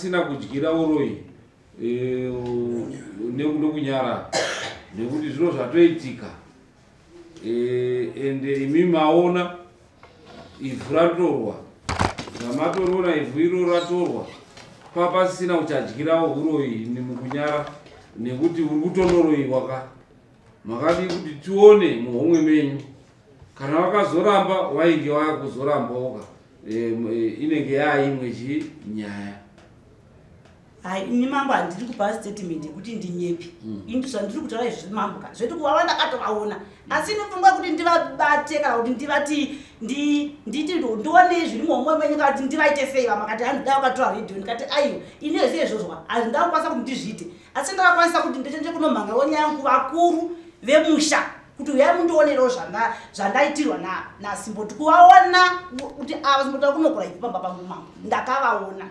Papasisina kudyira uroyi nekunyarara, nekuti zviro zvatoitika. Ende imi maona ivhu ratorwa, zvamatoriona ivhu iro ratorwa, papasisina kuchadyirawo uroyi mukunyara, nekuti uri kutonoroyiwa ka. Makadii kuti tione muhomwe menyu? Kana vakazoramba, wainge wakuzorambawo ka, inenge yaimwe chi nyaya. Hai, ini mambo handiri kupa statement yekuti ndinyepi. Ini zvandiri kutaura izvi, mambo ka, zveti kuvava ndakatovaona, asi ine pfungwa yekuti ndivabate kana kuti ndivati nditi ndione zviri muhomwe menyu kana kuti ndivaite sei. Vamakati handida vakatora redhiyo, ndikati aiwa, ini zvese izvozvo handida kukwanisa kuti ndizviite, asi ndakakwanisa kuti ndichenje kunomhangawo nyaya yangu kuvakuru vemusha kuti uyai mundionerewo zvandaitirwa naSimboti. Kuvaona kuti ava Simboti vakunokora ivhu pamba pangu, mambo, ndakavaona.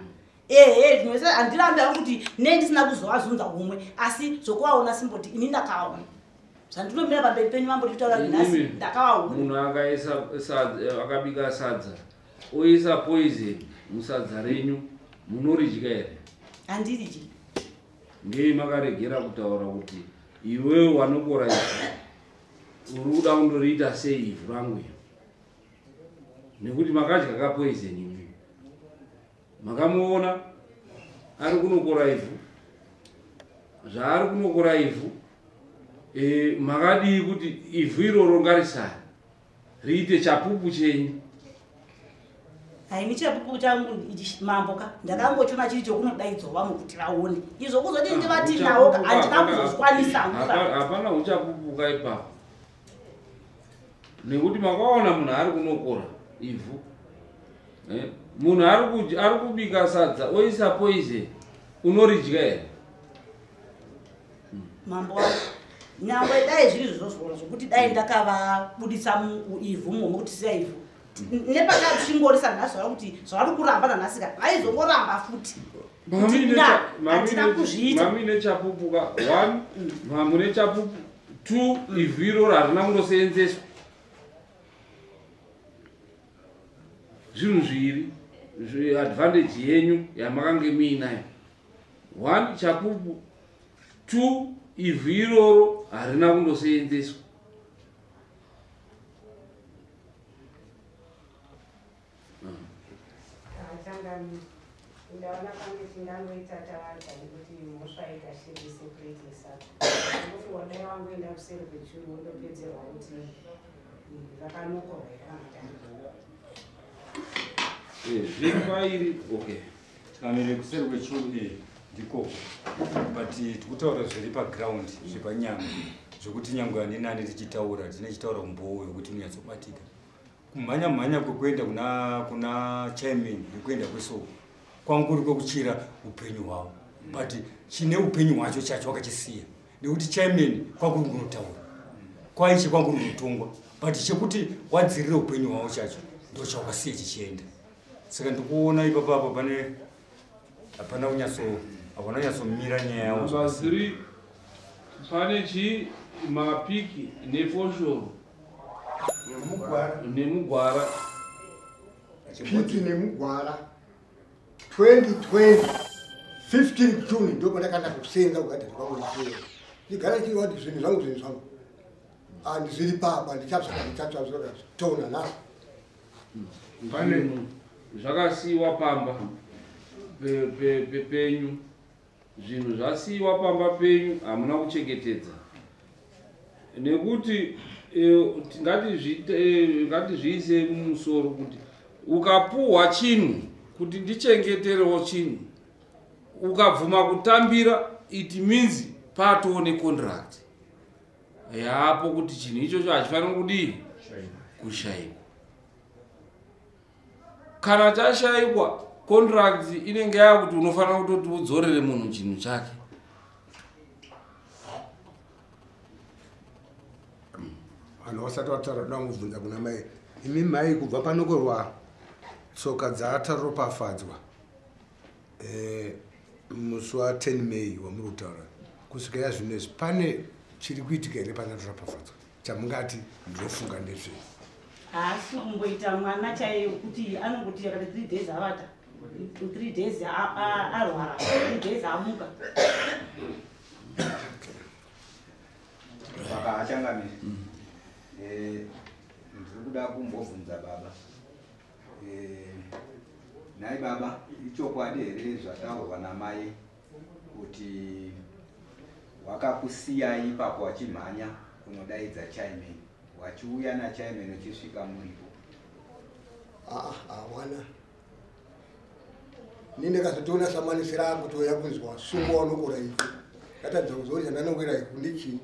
Ehe, zvinoisa handirambi hangu kuti nei ndisina kuzovazunza humwe, asi zvokuvaona Simboti ini ndakavaona. Zvandinomira pamberi penyu, mambo, ndichitaura kuti nhasi ndakavaona. Munhu akaisa sadza, akabika sadza, oisa poison musadza renyu, munoridya here? Handiridyi. Ngei makaregera kutaura kuti iwewe wanokora ivhu uri kuda kundoriita sei ivhu rangu iro? Nekuti makadya kapoison imimi. Makamuona ari kunokora ivhu, zvaari kunokora ivhu, makadii kuti ivhu iroro ngarisare riite chapupu chenyu? Haini, chapupu changu ichi, mambo ka, ndakangochiona chiri chokunodaidzwa vamwe kuti vaone izvo. Kuzoti ndivati nawo ka, handina kuzozvikwanisa. Hapana uchapupu ka ipapo, nekuti makaona munhu ari kunokora ivhu. Munhu ari kubika sadza oisa poison, unoridya here? Mambo wangu, nyangwe dai zviri zvozvona zvokuti dai ndakavabudisa ivhu muhomwe kuti siya ivhu nepaka tichingorisa nhasi, zvava kuti zvavari kuramba nanhasi ka, vaizongoramba futi kuti na handina kuzviita. Mamine chapupu ka one, mamune chapupu two, ivhu iroro harina kundoseenzeswa. Zvinhu zviviri, advantage yenyu yamakange muinayo: one, chapupu; two, ivhu iroro harina kundoseenzeswa. Changamire, ndaona pange tingangoita tavanza nekuti mhosva igashiri separate saka nekuti wadai wangoenda kuseri kwechuru wondopedzerwa kuti rakanokorwa here kana kuti harina. Zviri pairi, okay. Changamire, kuseri kwechuru ndikoko, but tikutaura zviri paground, zvepanyama, zvokuti nyangwe ani nani tichitaura tinechitaura umbowo hwekuti munyatsobatika. Kumhanya mhanya kwekuenda kuna chairman nekuenda kwesoko kwangu kuri kwekuchira upenyu hwavo, but chine upenyu hwacho chacho wakachisiya, nekuti chairman kwakuri kunotaura kwaiche kwangu kunotongwa, but chekuti wadzirire upenyu hwavo chacho ndo chawakasiya chichienda. Saka ndikuona ipapapo pane hapana kunyatso, hapana kunyatsomira nyaya yavo. Number three, pane chi mapiki nefoshoro nemugwara. Nemugwara. Piki nemugwara, 2020 15 June ndopandakanda kusenza kugadheni kwangu. Ndichienda ndigara chiri kuti zvinhu zvangu, zvinhu zvangu handizviri papa, ndichatsvaka, ndichatsvaka, toona nhasi. Zvinhu zvakasiyiwa pamba penyu, zvinhu zvasiyiwa pamba penyu, hamuna kuchengetedza, nekuti ngatizviise mumusoro kuti ukapuhwa chinhu kuti ndichengeterewo chinhu, ukabvuma kutambira, it means patoo necontract yapo kuti chinhu ichocho hachifaniri kudii? Kushayikwa. Kana chashayikwa, contract inenge yakuti unofanira kutoti udzorere munhu chinhu chake. Vanhu vasati vataura, toda mubvunza kuna mai. Imi mai, kubva panokorwa tsoka dzaTaropafadzwa musi wa10 May wamuri kutaura kusvika yazvino izvi, pane chiri kuitika here pana Toropafadzwa chamungati ndinofunga nezvei? Haasi kumboita mwana chaiyo, kuti anongoti akati 3 days avata. 3 days arwara, 3 days amuka. Saka achangamire, ndiri kuda kumbobvunza baba. Nhai baba, ichokwadi here zvataurwa namai kuti wakakusiyai ipapo wachimhanya kunodaidza chairman, wachiuya nachairman uchisvika muripo? Hawana. Ini ndakazotoona samanisi rangu toya kunzwa sungwa wanokora ivhu. Ndatadza kuziva kuti chandanokora ivhu ndechii.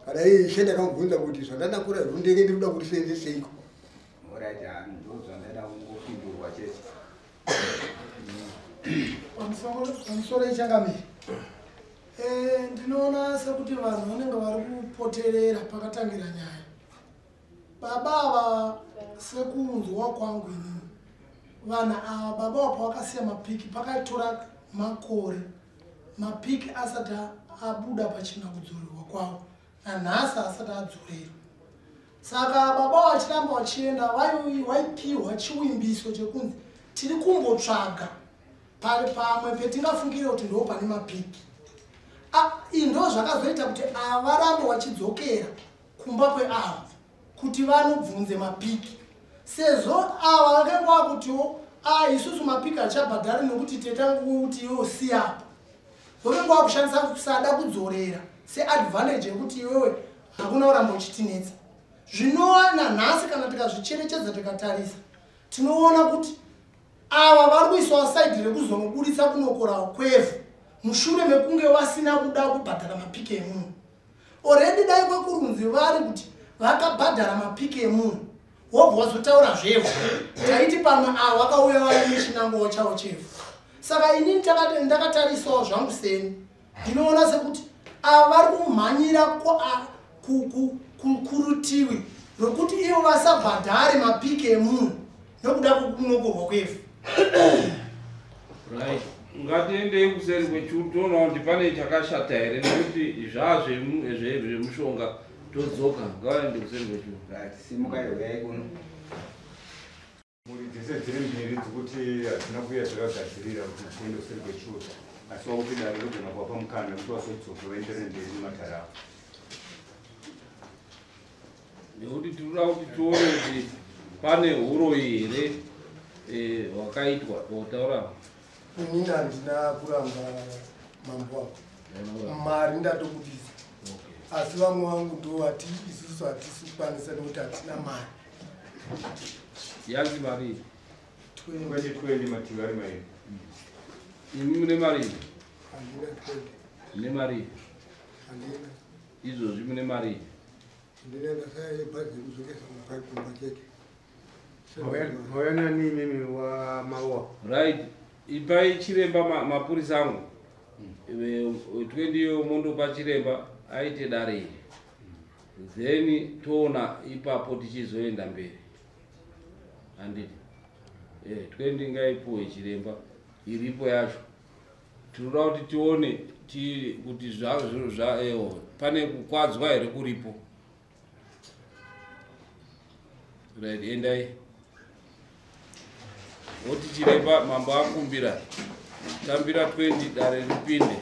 Kana iye ishe ndakamubvunza kuti zvandanakora ivhu ndenge ndiri kuda kuti seenzeseiko. Alright, ndo zvandada kungopindurwa chete. Pamusoro ichangamire, ndinoona sekuti vanhu vanenge vari kupoterera pakatangira nyaya. Baba ava, sekunzwa kwangu inini, vanhu ava baba vapo vakasiya mapiki, pakatora makore mapiki asati abuda pachena kudzorerwa kwavo, nanhasi asati adzorerwa. Saka baba vachiramba vachienda, waipiwa chiwimbiso chekunzi tiri kumbotsvaga pari pamwe petingafungire kuti ndo pane mapiki. Iyi ndo zvakazoita kuti ava varambe vachidzokera kumba kweava kuti vanobvunze mapiki, sezvo ava vakanga vakutiwo isusu mapiki achabhadhari nekuti tetanguti iwewe siyapo. Vakanga vakushandisa kusada kudzorera seadvantage yekuti iwewe hakuna kuramba uchitinetsa. Zvinova nanhasi kana tikazvicherechedza tikatarisa, tinoona kuti ava vari kuiswa saidhi rekuzonobudisa kunokora kwevhu mushure mekunge vasina kuda kubhadhara mapiki emunhu. Already dai kwekurunzi vari kuti vakabhadhara mapiki emunhu, wobva wazotaura zvevhu, taiti pamwe ava vakauya vari nechinangwa chavo chevhu. Saka inini ndakatarisawo zvangu seni, ndinoona sekuti ava vari kumhanyira kurutivi rwekuti ivo vasabhadhare mapiki emunhu nokuda kwekunokorwa kwevhu. Right, ngatiendei kuseri kwechuru toona kuti pane chakashata here, nekuti zvazvemushonga todzoka. Ngavaende kuseri kwechuru. Right, simukai uyai kuno. Mhuri dzese dziri mbiri dzikuti hadzina kuuya dzakagadzirira kuti dziende kuseri kwechuru, asi wakuti dare rogona kuvapa mukana wekuti vazodzoke vaenderere mberi nematare avo. Nekuti tinoda kuti tione kuti pane huroyi here hwakaitwa otaura. Inini handina kuramba mambo wako, mari ndatobudisa, asi vamwe vangu ndo vati isusu hatisi kukwanisa nekuti hatina mari. Yanzi mari 2020 mativi ari mairi. Imi mune mari? Handina 20. Mune mari? Handina. Izvozvi mune mari? Handina, ndasaya yebhazi yekudzokesa kumba chete. Mauya nani imimi wa mawa? Right, ipai chiremba mapurisa angu 20 iyo, mondopa chiremba aite dare iri, then toona ipapo tichizoenda mberi, handiti? 20 ngaipuwe chiremba iripo yacho. Tinoda kuti tione kuti pane kukwadzwa here kuripo. Right, endai oti chiremba mambo akumbira tambira 20 dare ripinde,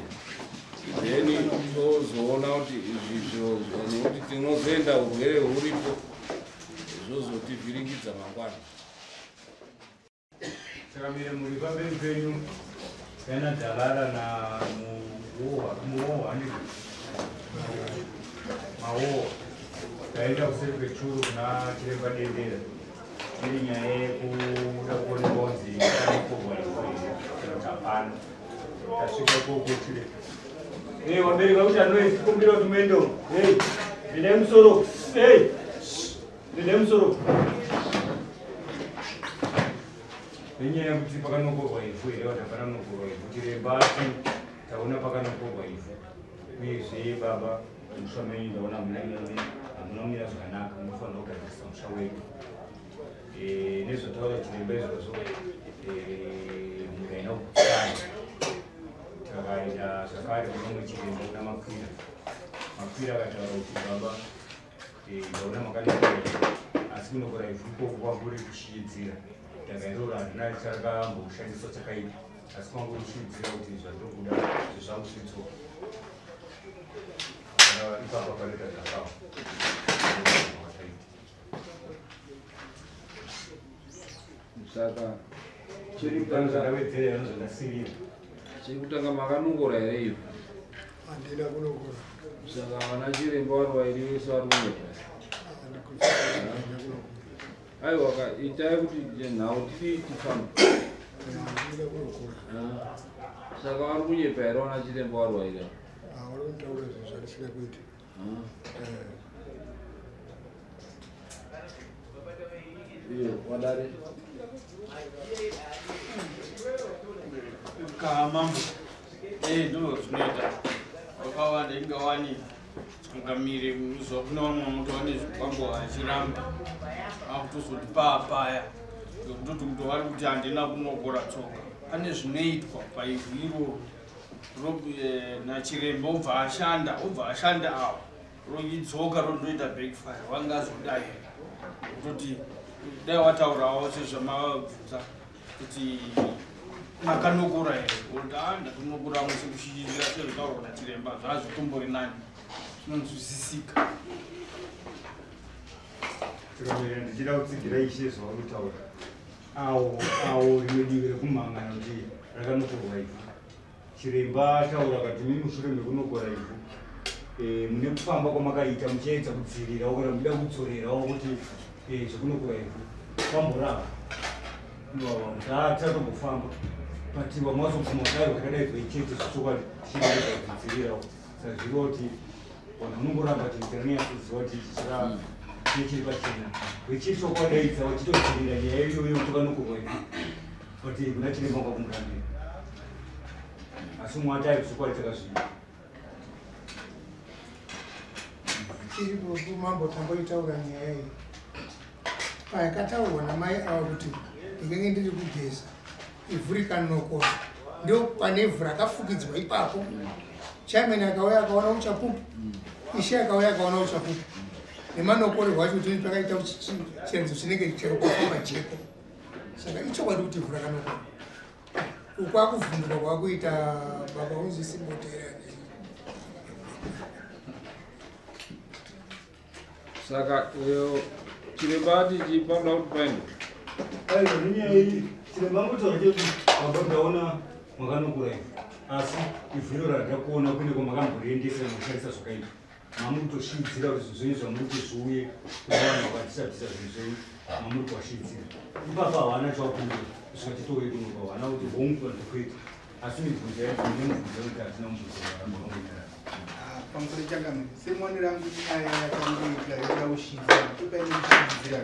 then tozoona kuti izvi zviro, nekuti tinozoenda urwere huripo zvozotivhiringidza mangwana. Chakamire, muri pamberi penyu yana Dhalala na Muwohwa, ndizvo Mawohwa. Taenda kuseri kwechuru kuna chiremba Dendera iri nyaya yekuda kuonekwa kunzi panokorwa ivhu here kana kuti hapana. Tasvika ikoko, chire vabereki vakuti anoisi kumbira kuti muende. Ei, ndidai musoro. Ei, ndidai musoro nenyaya yekuti pakanokorwa ivhu here vanhu hapana kunokorwa ivhu. Chiremba ati taona pakanokorwa ivhu, uyezve baba, musha menyu ndaona hamuna kumira zvakanaka, munofanira kugadzirisa musha wedu. Nezvataura chiremba izvozvo, mhuri haina kukusana. Takaenda zvakare kune umwe chiremba, kuna Makwira. Makwira akataura kuti baba, ndaona makanokora, asi kunokora ivhu ikoko kwakuri kushidzira. Dhaka iroro handina chakamboshandiswa chakaipa, asi kwangoshidzira kuti zvandiri kuda zvezvangu zvidzoka. Ipapa panoita dhakawo. Saka chekutanga zvandasirira, chekutanga makanongora here iyo? Handina kunongora. Saka vana chiremba vari vairi vese vari kunyepa. Aiwa ka, itai kuti nhau tidii tifambe. Handina kunokora. Saka vari kunyepa here vana chiremba vari vairi ava? Vari kutaura zvinhu zvandisina kuita. Iyo wadare Kamambo ndo zvinoita vakawanda ingawani changamire unoziva kune vamwe vanotova nezvikwambo achiramba akutozoti paapaya ngekutoti kuti vari kuti handina kunokora tsoka. Pane zvinoitwa paivhu iroro nachiremba obva ashanda awo roidzoka rondoita backfire vangazodai kutoti dai wataurawo sezvamabvunza kuti makanokora here, kuti a ndakanokora musi kushichizira sezvataurwa nachiremba zvazvitombori nani zvinonzwisisika. Tikamira ndichida kutsigira ishe zvavari kutaura awo awo rimwe divi rekumhangana kuti rakanokorwa ivhu. Chiremba ataura akati mimi mushure mekunokora ivhu mune kufamba kwamakaita muchiedza kudzivirirawo kana muchida kudzorerawo kuti zvekunokora ivhu kwamborava tisatombofamba, but vamwe vazobvuma kuti aiwa takadaidzwa ichete zvechokwadi tichiedza kudzivirirawo. Saka zvireva kuti vanhu vanongoramba chinhu chanonyatsoziva kuti ichi chiri pachena vechitokadaidza vachitodzivirira nyaya iyoyo kuti vanokorwa ivhu, but kuna chiremba kwakumurambira asi umwe ati aiwa zvokwadi takazviita. Chiripo mambo, tamboitaura nyaya iyi payakataurwa namai ava kuti ndinenge ndiri kugeza ivhu rikanokora, ndo pane ivhu rakafukidzwa ipapo. Chairman akauya akaona uchapupu, ishe akauya akaona uchapupu nemanokorerwo acho kuti pakaita chirenzo chinenge chakafamba jeko. Saka ichokwadi kuti ivhu rakanokora. Ukwakuvhunduka kwakuita baba unzi simbotera. Saka chiremba ati chipanoda kuti paende Aiwa, nenyaya iyi chiremba angotaura chekuti baba ndaona makanokora ivhu, asi ivhu iro randakuona kune kwamakamboriendesa mukushandisa zvakaipa, mamuri kutoshidzira kuti zvinhu zvenyu zvamuri kuti zviuye kune vanhu vakatisabvisa zvinhu zvenyu mamuri kuwashidzira ipapa. Havana chawapindura kusvika titouye kunopa, havana kuti hongu kana kuti kwete, asi mibvunzo yaimubvunzo kuti hatina mubvunzo varambakangoita. Pamusoro changamire, semuonero angu nyaya yakangoita yoda kushidzira topaine kushidzira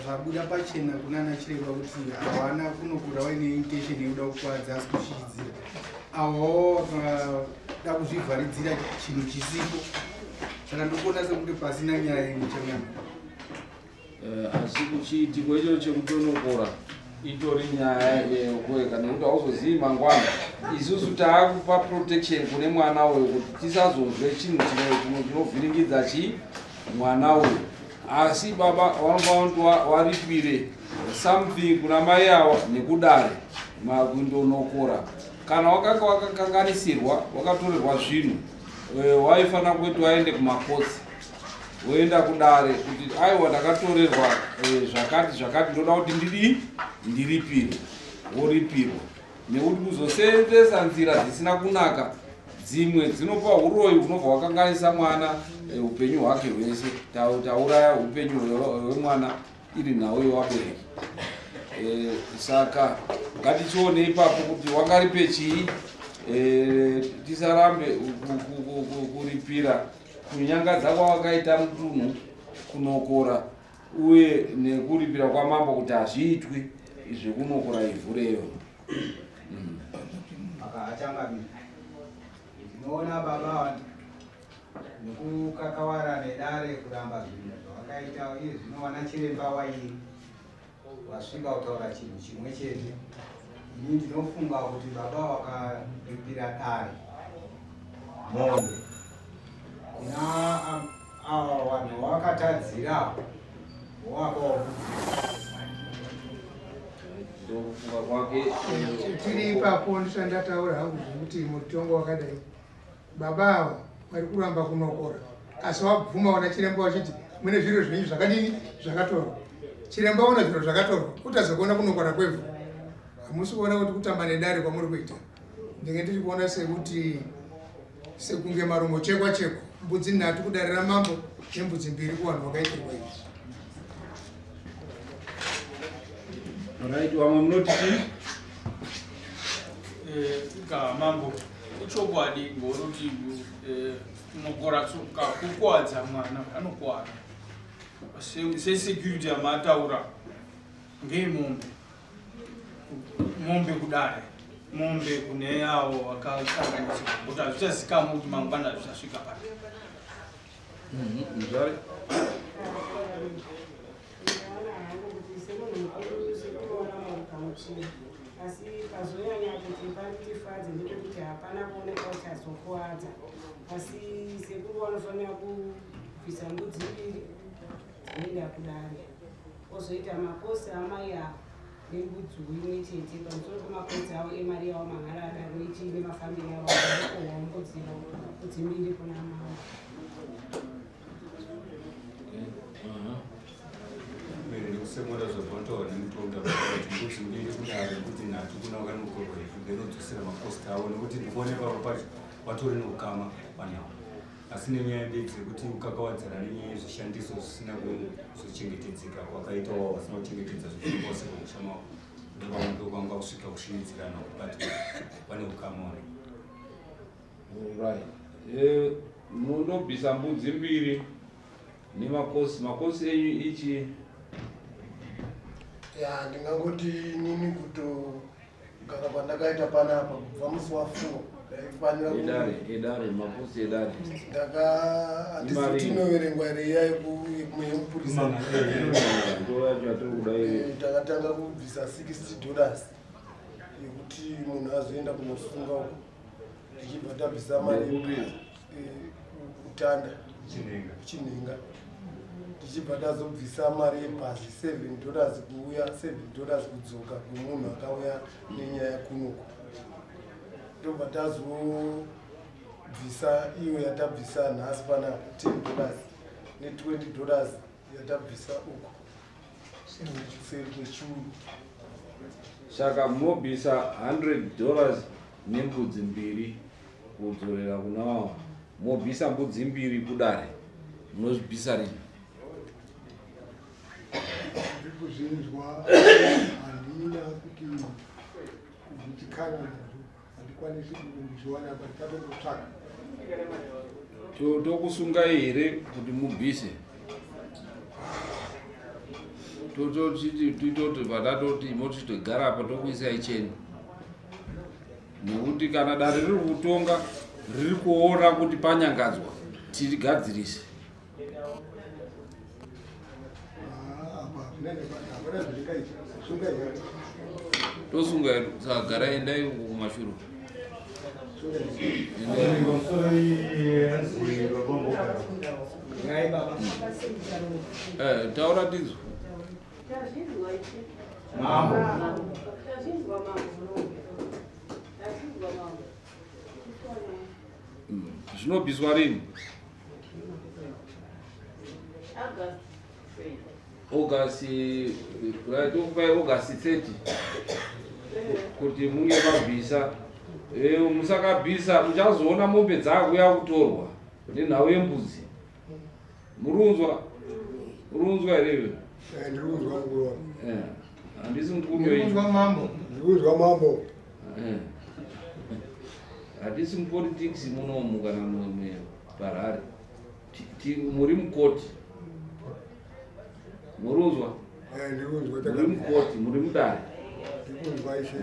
zvabuda pachena kuna ana chiremba kuti havana kunokura vaine intention yekuda kukwadza, asi kushidzira avowo vakada kuzvivharidzira chinhu chisipo. Saka ndikuona sekunge pasina nyaya imwe, changamire. Asi kuchiitiko icho chekutonokora itori nyaya yekweka nekuti hauzozivi mangwana. Isusu taakupa protection kune mwana uyu kuti tisazozwe chinhu chinovhiringidza chi mwana uyu, asi baba vanofanira kuti waripire something kuna mai ava nekudare makundonokora. Kana wakanga wakakanganisirwa wakatorerwa zvinhu, waifanira kuti waende kumakotsi, woenda kudare kuti aiwa ndakatorerwa zvakati zvakati, ndoda kuti ndidii ndiripirwe, woripirwa. Nekuti kuzosenzesa nzira dzisina kunaka dzimwe dzinopa uroyi hunobva hwakanganisa mwana upenyu hwake hwese. Tauraya upenyu hwemwana iri nhau yevabereki. Saka ngatichione ipapo kuti wangaripe chii, tisarambe kuripira kunyangadza kwawakaita mutunhu kunokora uye nekuripira kwamambo kuti hazviitwi zvekunokora ivhu reyo. Akachangamira, ndinoona baba nekukakawara nedare kuramba zvinhu zvavakaita uye zvino vana chiremba wairi wasvika kutaura chinhu chimwe chete. Ini ndinofunga kuti baba vakaripira dare mombe kuna ava vanhu vavakatadzira, wovapa. Ndokufunga kwake. Tiri ipapo ndisati ndataura hangu zvekuti mutongo wakadai, baba ava vari kuramba kunokora, asi wabvuma wana chiremba wachiti mune zviro zvenyu zvakadini zvakatorwa. Chiremba ona zviro zvakatorwa, kutadza kuona kunokora kwevhu. Hamusi kuona kuti kutamba nedare kwamuri kuita. Ndinge ndiri kuona sekuti sekunge marongo chekwa chekwa, mbudzi 3 kudare ramambo nembudzi 2 kuvanhu vakaitirwa izvi. Right, vamwe munoti chii? Mambo, ichokwadi ngoroti kunokora tsoka kukuwadza mwana anokuwara. Sesecurity yamataura ngeemombe, mombe kudare, mombe kune avo vakasanganisirwa, kuti hazvichazikamwa kuti mangwana hazvichasvika papi. Muzvare. Asi pazonyanya kuti pandifadze ndepekuti hapana kuoneka kuti azokuwadza, asi sekuru vanofanira kubvisa mbudzi 2 dzinoenda kudare, ozoita makosi amai avo nembudzi imwe chete pamusoro pemakosi avo emari yavo mahara adaro ichii nemafambiro avo anokohwa mbudzi 2 kuna mama. Semora zvabvantaura nemutonga kuti mbudzi 2 kudare, mbudzi 3 kuna vakanokorwa ivhu, ndinodzosera makosti avo nekuti ndikuone pavo pacho vatori neukama vanavo, asi nenyaya bedzi yekuti ukakawadzana nenyaya yezvishandiso zvisina kuzochengetedzeka kwakaita wavo vasina kuchengetedza zvifumbose kumusha mavo, ndovamwe ndokwanga kusvika kushinidzirana but vane ukama vari. Right. Munondobvisa mbudzi 2 nemakosi, makosi enyu ichi. Ya, ndingangoti nini kutogara kwandakaita panapa kubva musi wa4 ndaifanira edare makosi edare. Ndaka handisi tinoverengwa here iya yemupurisa. Takatanga kubvisa $60 yekuti munhu azoenda kunosunga uko, tichibva tabvisa mari kutanda Chinhenga, tichibva tazobvisa mari yebhazi $7 kuuya, $7 kudzoka kwemunhu akauya nenyaya kunoku. Tobva tazobvisa iyo yatabvisa nhasi panapa $10 ne$20 yatabvisa uko kuseri kwechuru. Saka munobvisa $100 nembudzi 2 kudzorera kuna vavo, mobvisa mbudzi 2 kudare, munozvibvisa rini? Ndiri kuzvinzwa, handina kuti kugutsikana nazvo, handikwanisi kuzviwana apa, ndichatombotsvaka. Tokusungai here kuti mubvise? Tototi vadatoti mochitogara apa tokuisai cheni, nekuti kana dare riri kutonga riri kuona kuti panyangadzwa, tirigadzirise. Tosunga hedu, saka garai, endai uko kumashure. Taura tidzo. Zvinobviswa rini? August, right, tokupai August 30 kuti munge mabvisa. Musakabvisa muchazoona mombe dzakuya kutorwa nenhau yembudzi. Murunzwa? Murunzwa here iwe? Ndirikunzwa mukuru wangu. Handisi mukuru wenyu. Ndirikunzwa mambo. Ndirikunzwa mambo. Hatisi mupolitics munomu kana muHarare. Muri mukoti. Murunzwa? Ndirikunzwa. Muri mukoti, muri mudare. Ndirikunzwa ishe.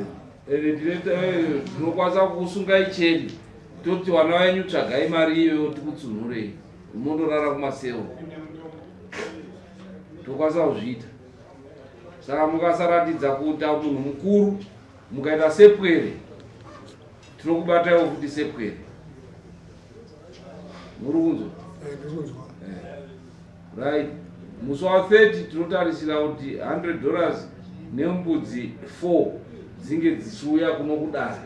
Tinokwanisa kusungai cheni. Toti vana venyu tsvagai mari iyoyo tikutsunhurei. Munondorara kumaseo. Tokwanisa kuzviita. Saka mukasaratidza kuita munhu mukuru, mukaita sepwere, tinokubataiwo futi sepwere. Muri kunzwa? Ndirikunzwa. Right. Musi wa 30 tinotarisira kuti $100 nembudzi 4 dzinge dzichiuya kuno kudare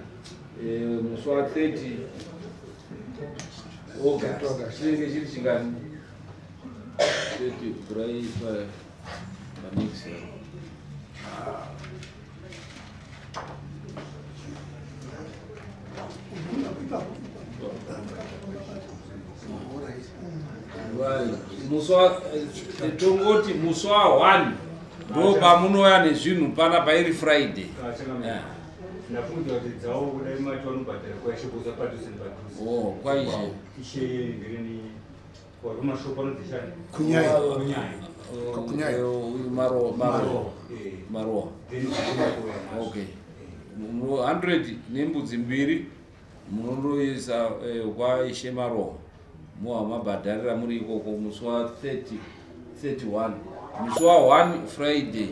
musi wa 30 August. Chinenge chiri chingani? 30 kurai panext year. Musi wa tongoti musi wa 1 ndo pamunouya nezvinhu pana pairi Friday. Ndafunga kuti dzawo kudai mati vanobhadhara kwaishe kuza padhuze nepadhuze. Oh, kwaishe. Ishe ngereni warumashopu anodzishanda. Kunyai. Kunyai. Kunyai. Marowa. Marowa. Marowa. Then kuya. Okay. 100 nembudzi mbiri munondoisa kwaishe Marowa. Muwa mabhadharira muri ikoko musi wa 30 31. Musi wa 1 Friday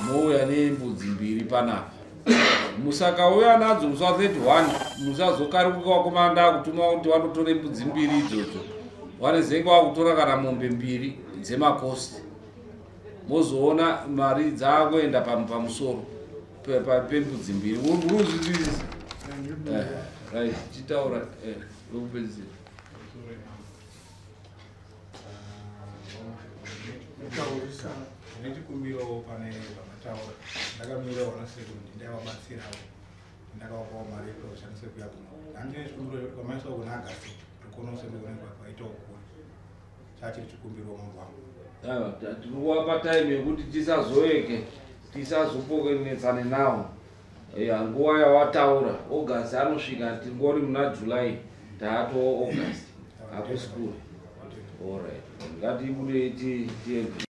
mouya nembudzi mbiri panapa. Musakauya nadzo musi wa 31 musazokaruka wakomanda kutuma kuti wanotore mbudzi mbiri idzodzo. Wanezenge wakutora kana mombe mbiri dzemakosti. Mozoona mari dzakuenda pamusoro pembudzi mbiri. Uri kuzvinzwisisa? Right, chitaura wekupedzisira. Ndinechikumbiro pane zvamataura. Ndakamirawo nasekondi ndaivabatsirawo, ndakavapawo mari yekutoshandisa kuya kuno. Handine chikumbiro chekuti kwamaiswa kuna Agasti tikono sekuonekwa kwaitawo kure. Chachiri chikumbiro mambo wangu. Aiwa, tiri kuvapa time yekuti tisazoeke tisazopokenetsane nawo. Ya, nguva yawataura August anosvika, tingori muna July, taato August, hakusi kure. Alright, ngatibude tiende.